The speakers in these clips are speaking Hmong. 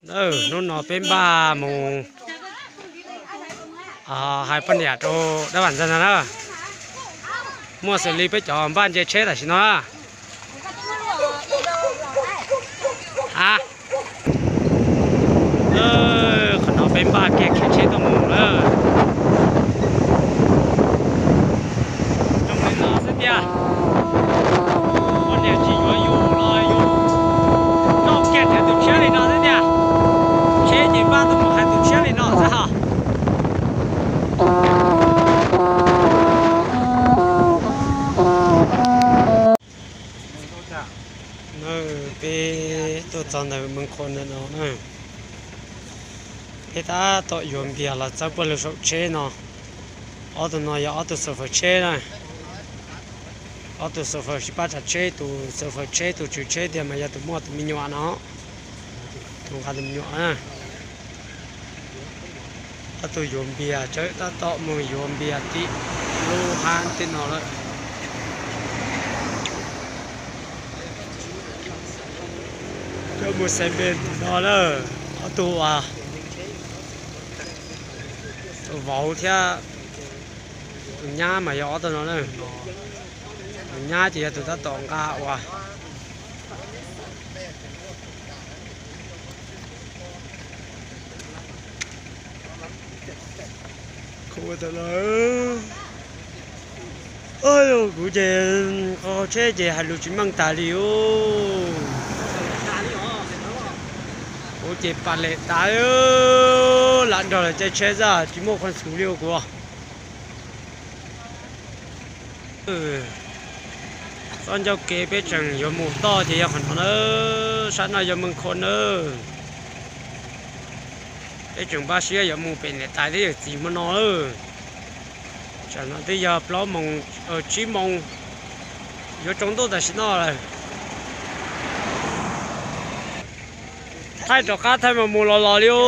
Hnub no peb npaj mus hais poj niam rau dab vam ntxawg no na. Muaj xws li peb cov npaj ntse tsheb tam sim no na. A, qhov no peb npaj kiag khiav tsheb tuaj mus na. Zoo li no xwb tiag. Poj niam tsis yuav yus los yus noj kiag rau tus tshiab li no xwb tiag. Tsheb ces npaj tuaj mus hais tus tshiab li no xwb hos. Peb tuaj txog ntawm Meej Qhua ntawm no na. Peb tab tom yuav npias los txawb puag lug saum tsheb no. Ob tug no yog ob tug xav fawm tsheb na. Ob tug xav fawm sib pab tsav tsheb, tus xav fawm tsheb tus tswv tsheb tiag mas yog tus muaj tus me nyuam no. Tus nqa tus me nyuam na. Ob tug yuav npias, tsawb tab tom mus yuav npias tim lub hab tej no lawm. Coj mus xav npe no na. Ob tug, tus vauv thiab tus nyab mas yog ob tug no na. Tus nyab ces yog tus tab tom nqa ua. Kuv ces qhov tsheb ces hais lus tsis meej tas li os. Kuv ces pas lem tas, lam nrog lawv caij tsheb xwb tsis muaj khuam xus li kuv. Txoj ncauj kev peb tseem yuav mus toj ces yog qhov no na, sab no yog Meej Qhua na. Peb tseem npaj siab yuav mus pem niam tais thiab yawm txiv hmo no. Tsam no twb yog plaub moos, tsib moos, yuav tsaus ntuj tam sim no lawm. Thaij rov qab thaij mas mus los los li os.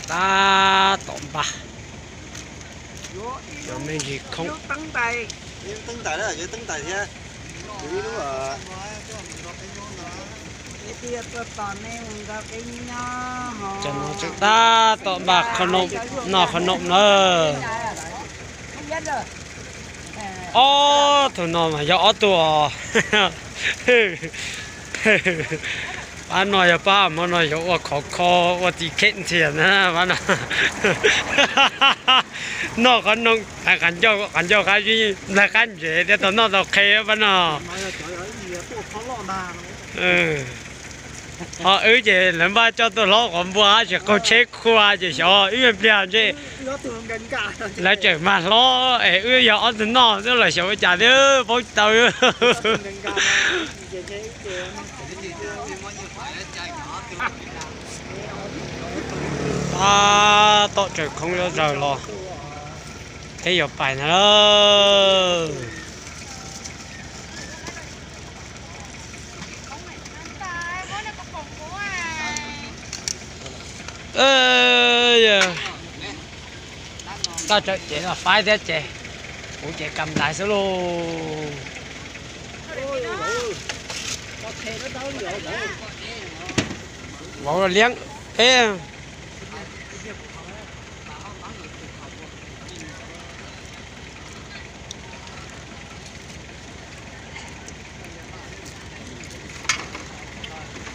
Tab tom npaj cov me ntsis khoob. Cov no tseem tab tom npaj qhov noom, noj qhov noom na. Ob tug no mas yog ob tug os. Pab no yog pab, hmo no yog ua khov kho, ua txiv kheej ntxiag na pab no. Noj qhov noom, qav ncauj qab zib, nplaig qab ntsev thiab tau noj tau qhe pab no. Ho wb ces lawv npaj coj tuaj hlob qhov npua tab sis qaug tsheb qhua ces xyov wb pliag ntshe lawv tseem mag hlob es wb yog ob tug noj xwb los xyov ua cas thiab paub tsis tau. Tab tom tsaws khoob zuj zus los, peb yuav pais ntag lauj. Koj tsawm cev los faib thiab ces kuv ces kam ntais xwb lauj. Vauv los liab peb.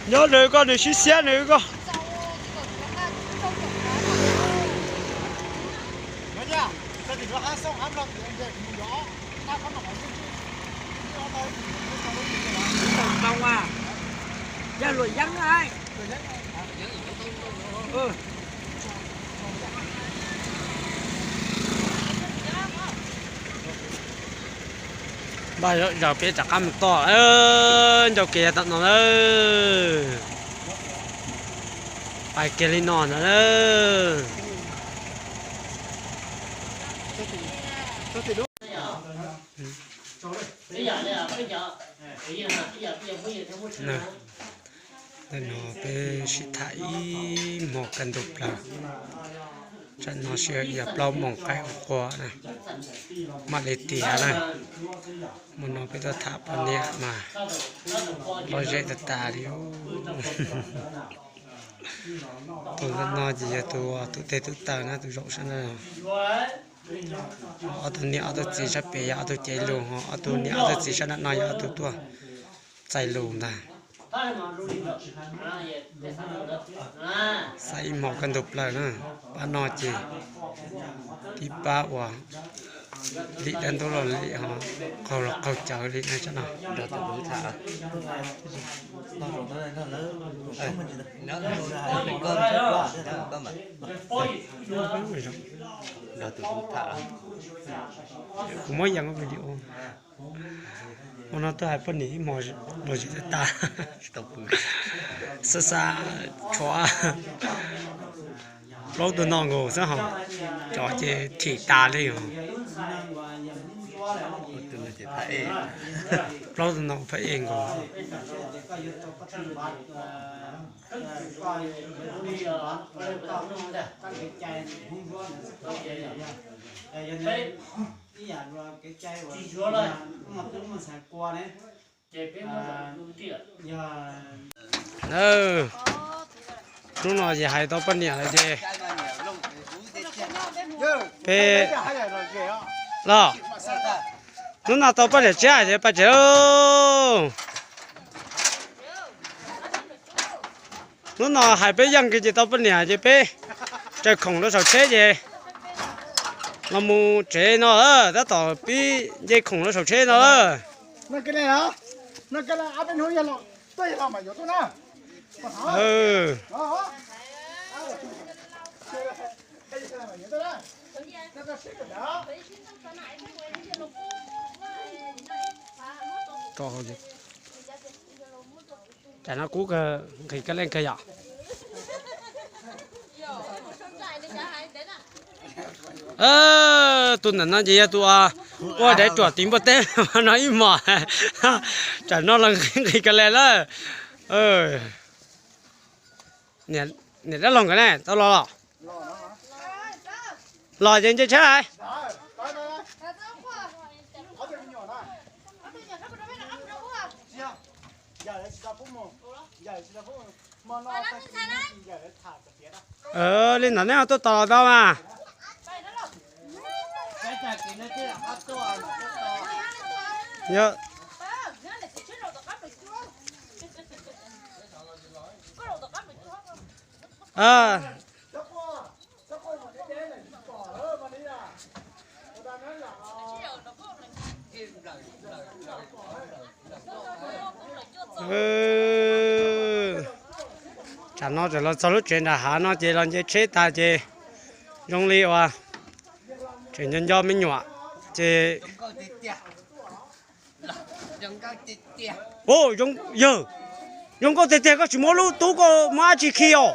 Nyob nws koj, nws sib xiab nws koj. Npaj zog peb rov qab mus toj. Ncaus kev yav tom no lawm. Pais kiag li no ntag lawm. Ntawm no peb sib tham ib hmos kawg nkaus plaws. Tsam no sij hawm yog plaub moos qaib qua na, mam li tiav na. Hmo no peb tuaj tham poj niam mas lom zem tas tas li. Tus no ces yog tus, tus teg tub taws na, tus zaum sab na. Ob tug niam ob tug txiv sab pem yog ob tug cev lus, ho ob tug niam ob tug txiv sab nram no yog ob tug tuaj txais lus ntag. Xav ib hmos kawg nkaus plaws na. Pab no ces tib pab uas lim dab ntub los lim, ho qaug los qaug cawv li na. Tsam no nrog tus dub tham. Nrog tus dub tham. Kuv muab yaa video. Hmo no tuaj hais poj niam ib hmos los zem tas tas. Xav xav tshuav plaub tug no nkaus xwb hos, cov ces thim tas li os. Plaub tug no phab ej nkaus. Hnub no ces hais tau poj niam lawm ces peb los, hnub no tau poj niam tshiab ces paj tsev. Hnub no hais peb yeej kiag ces tau poj niam ces peb raws khoom rau saum tsheb ces los mus tsev no lawm, tab tom pib nce khoom rau saum tsheb no lawm. Tsam no kub nqhis kab leej kawg yom. Tus ntawm no ces yog tus ua dab ruam tiv npua teb no ib hmos. Tsam no los nqhis kawg leej lawm. Niam dab laug nkawd ne, tau los los? Los ces nce tsheb lawm. Li ntawd neb tuaj tos los tau mas. Tsam no tseem los txog lub tsev nram hav no ces los nce tsheb tas ces zoo li uas tseem nco nco me nyuam ces, yawg, zoo nkauj tiag tiag, koj tsis muab lub tub koj muab dab tsi khi os?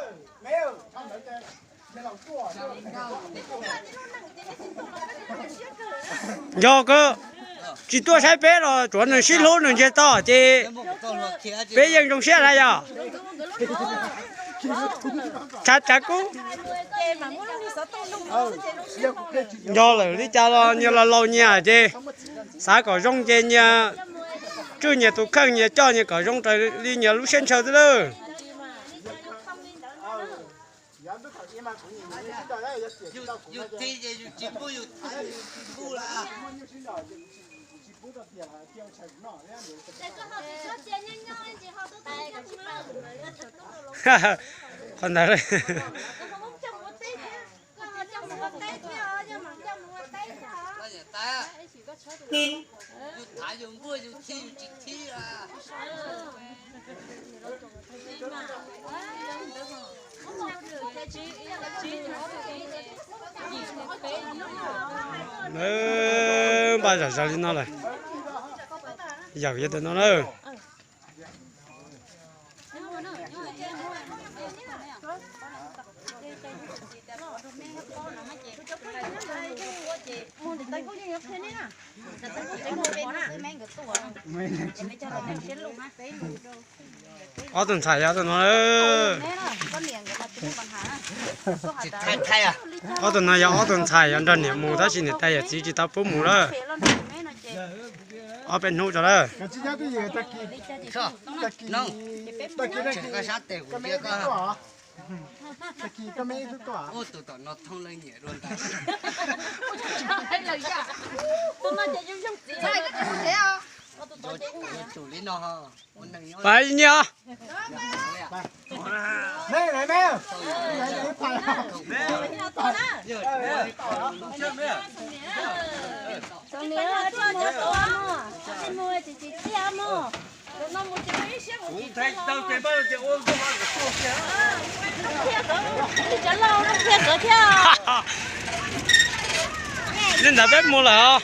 Yog kawg, tsis tuaj saib peb los tsuav nws sib hlub nws ntsiag to ces peb yeej zoo siab na yog. Tshav tshav kub. Yog lawm li cas los nyias los laus nyias ces xav kom zoo ces nyias tswj nyias tus kheej, nyias coj nyias kom zoo raws li nyias lub siab ntshaw xwb lawm. Qhov ntawd. Npaj zom zaws li no lawm. Yawm yog tus no na. Ob tug ntxhais yog tus no. Ob tug no yog ob tug ntxhais yuav nrog niam mus tab sis niam tais yawm txiv tsis tau pub mus lawm. Ob peb hnub tso lawm. Pab nyiaj. Li ntawd peb mus lawm os.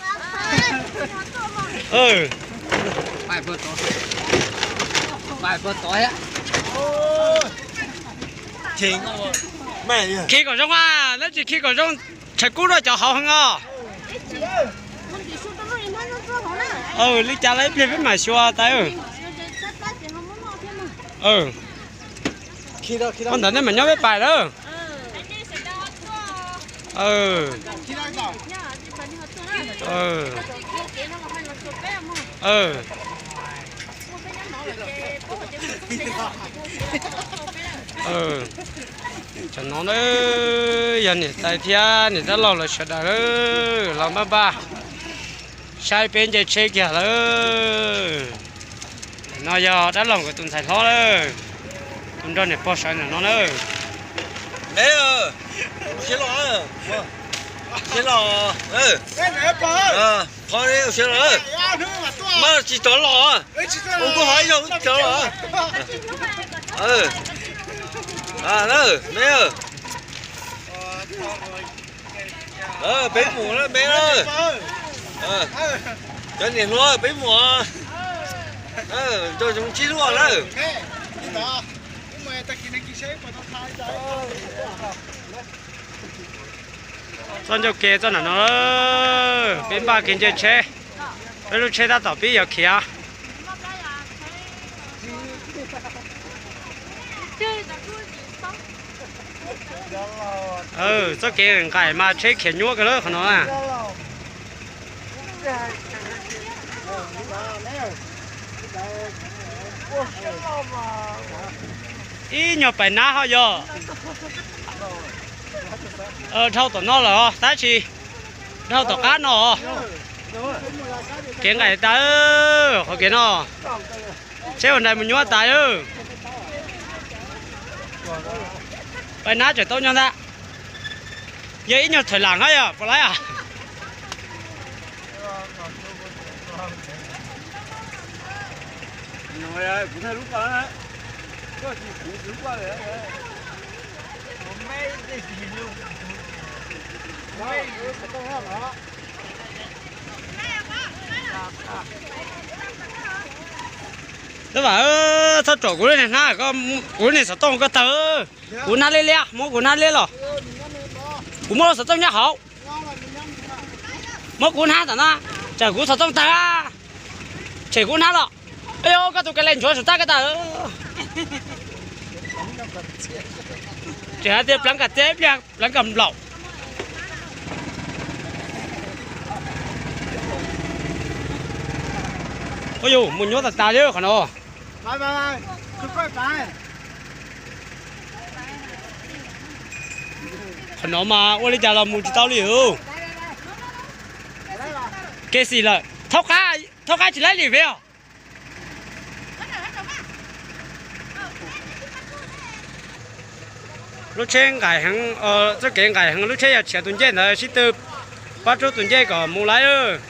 Khi kom zoo a, neb tsis khi kom zoo, tshav kub rau cov hauv heev os. Li cas los ib pliag peb mam xyuas tas. Ua ntawd nej mam nyob peb pais lawm. Tam no na, yog niam tais thiab niam dab laug lawv sawv daws los npaj npaj saib peb nce tsheb kiag lawm. No yog dab laug nkawd tus ntxhais hlob lawm, tus nrog niam pog sawv ntawm no na. Siab los, qhov siab los, mas tsis rov los, ua kuj ho ib zaug rov los. Me, peb mus na me na. Cov niam hluas peb mus. Nco ntsoov tsib luaj lawm. Txoj ncauj ke txoj nram no, peb npaj kev nce tsheb. Peb lub tsheb tab tom pib yuav khiav. Txoj kev nqaim mas tsheb khiav nyuaj kawg lawm qhov no na. Ib nyuag pais nab ho yog. Dhau tom no lawm os tab sis dhau tom qab no os. Kev nqaim tas, qhov kev no tsheb ua nrais mus nyuaj tas. Pais nab tseem tau nyob ntag. Yog ib nyuag thawm lam hab yog puas laib a? Tab vam, txhob tsom kuv lub niag hnab, kuv lub niag xov tooj koj tawg. Kuv hnab liab liab, muab kuv hnab liab los. Kuv muab lub xov tooj nyob hauv. Muab kuv hnab tom no, tsam kuv xov tooj tawg. Tshem kuv hnab los. Ayo, koj tus ka le nchuav saum tab koj tawg. Tseem hais tias pleev kas teb ib pliag pleev kas nplaum. Ua yus mus nyuaj tas tas li qhov no. Qhov no mas ua li cas los mus tsis tau li. Kev xis lawm, thaub qab tsis laib li peb os. Lub tsheb nqaim heev, txoj kev nqaim heev, lub tsheb yog tshiav tus ncej ntawd sib tw pab rub tus ncej kom mus laib.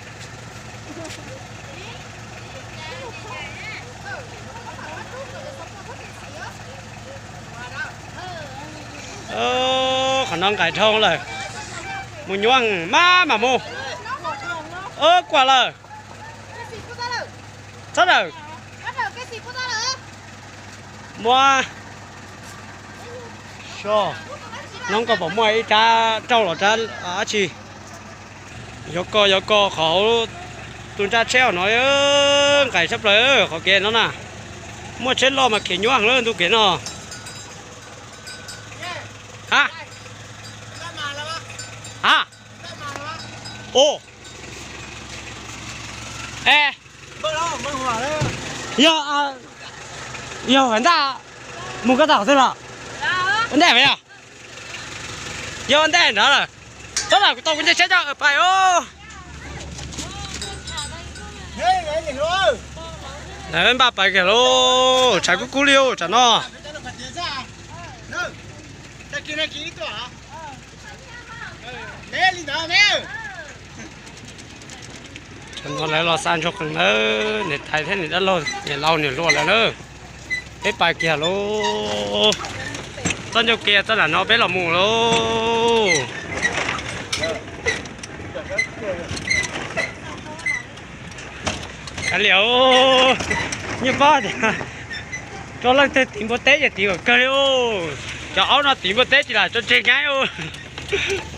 Qhov no nqaim dhau lawm, mus nyuaj maj mam mus. Kuam lawm. Txhob dawm. Muab so. Nov koj pom muaj ib rab rauj los rab dab tsi? Yuav koj yuav koj qhov hauv tus ntsaj tsheb no nqaim tshaj plaws qhov kev no na. Muaj tsheb loj mas khiav nyuaj heev lawm ntu kev no. Ha, ha, o, e, yog, yog ua ntej mus koj tau xwb los? Ua ntej yog, yog ua ntej nrad lawm. Txhob lam kuv tau kuv ncej tsheb coj pais os. Npaj pais kiag lauj, tshav kub kub li tsam no. Tsam no lawv los xa ntsuag qees nawb, niam tais thiab niam dab laug, niam laus niam hluas lawm na. Peb pais kiag lauj. Txoj ncauj ke txoj nram no peb los mus lauj. Kav liam, nyiaj pab tias tso leej twg tiv npua teb ces tiv kom kawg li. Cov aub no tiv npua teb tsis lam tso tseg nkaib.